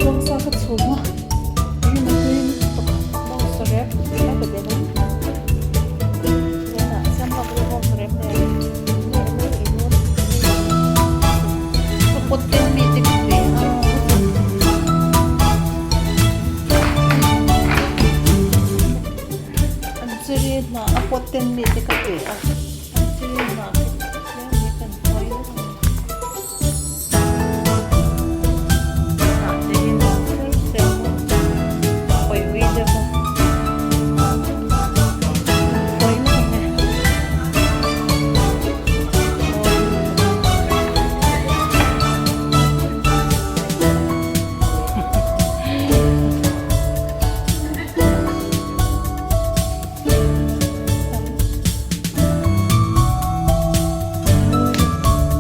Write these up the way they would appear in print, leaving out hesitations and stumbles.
Bawngsa ka chhum a, eng emaw tui lutuk bawngsa rep a pe tel a, tunah siam lawk ila bawngsa rep nen nge mai ei dawn ka pot ten mi te ka pe a. An chiri hnah a pot ten mi te ka pe a, an chiri hnah te tlem hi kan phawi vek a ni.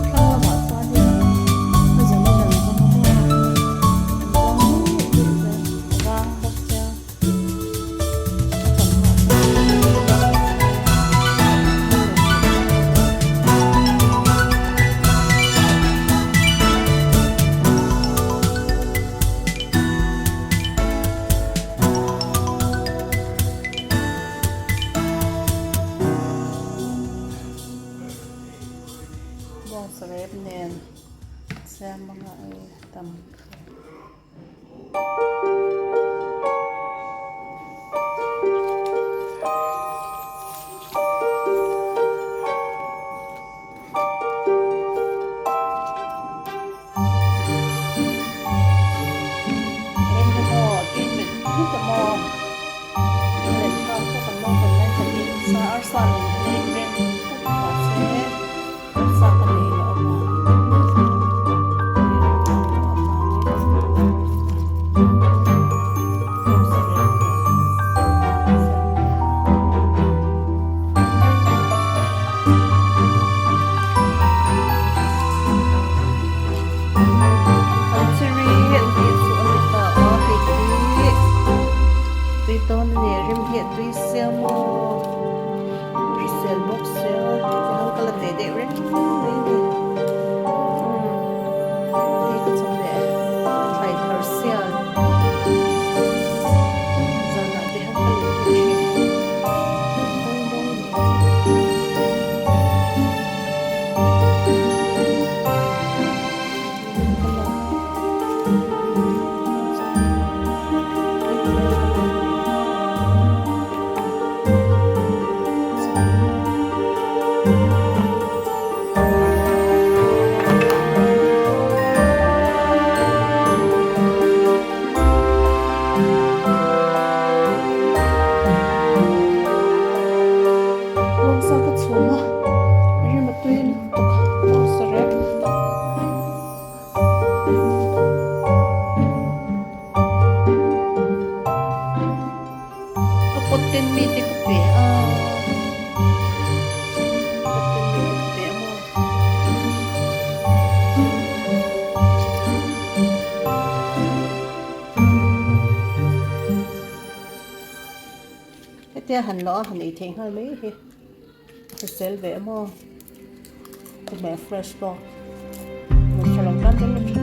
Thlang lamah chuanin a zanin an vawng a maw an vawng luih luih zel a vang bawk sia a chawhmeh ah chuan Bawngsa rep nen siam anga ei tam An chiri an tih chu a ni ta a hei hi tui dawn a ni rim hi a tui sia maw hrisel bawk sia tihian ka la nei deuh reng mai a ni umm hei ka chawhmeh thlai thar sial zanah te hian ka lei thei thin mawi mawi a ni. Bawngsa ka chhum a, a rim a tui lutuk a, bawngsa rep. Ka pot ten mi te ka pe a, pot ten mi te ka pe a maw. Hetia han lawh a han ei theih nghal mai hi hrisel ve maw chawhmeh fresh pawh hmuh tha lo tan dawn a tha.